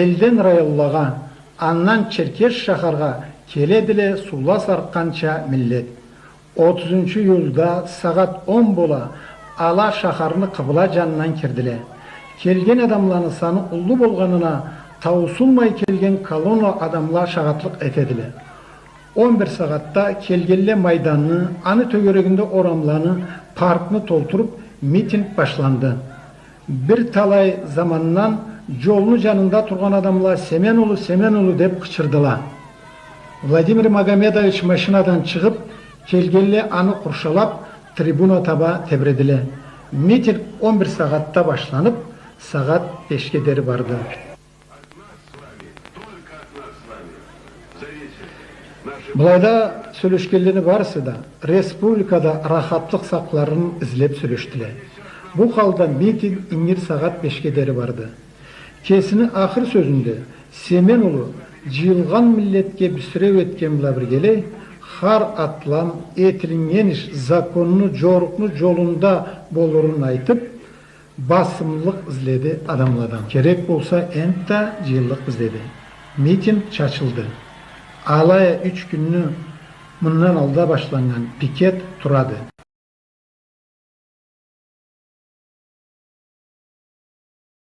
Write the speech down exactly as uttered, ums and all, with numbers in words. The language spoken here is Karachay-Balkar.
Элден районлагъа, андан Черкесск шахаргъа келедиле суула саркъгъанча миллет. Отузунчу июлда сагъат он бола, ала шахарны къыбла джанындан кирдиле. Келген адамланы саны уллу болгъанына, тауусулмай келген колонна адамла шагъатлыкъ этедиле. Он бир сагъатда келгенле майданны, аны тёгерегинде орамланы, паркны толтуруп, митинг башланды. Бир талай замандан джолну джанында тургъан адамла: «Семен улу, Семен улу!» — деп къычырдыла. Владимир Магомедович машинадан чыгъып, келгенле аны къуршалап, трибуна таба тебредиле. Митинг он бир сагъатда башланып, сагъат бешге дери барды. Былайда сёлешгенлени барысы да республикада рахатлыкъ сакъларын излеп сёлешдиле. Бу халда митинг ингир сагъат бешге дери барды. Кесини ахыр сёзюнде Семен улу джыйылгъан миллетге бюсюреу этген бла биргелей, хар атлам, этилиннген иш законну, джорукъну джолунда болурун айтып, басымлыкъ изледи адамладан. Керек болса, энтда джыйыллыкъбыз, деди. Митинг чачылды. Алай а юч кюнню мындан алда башланнган пикет турады.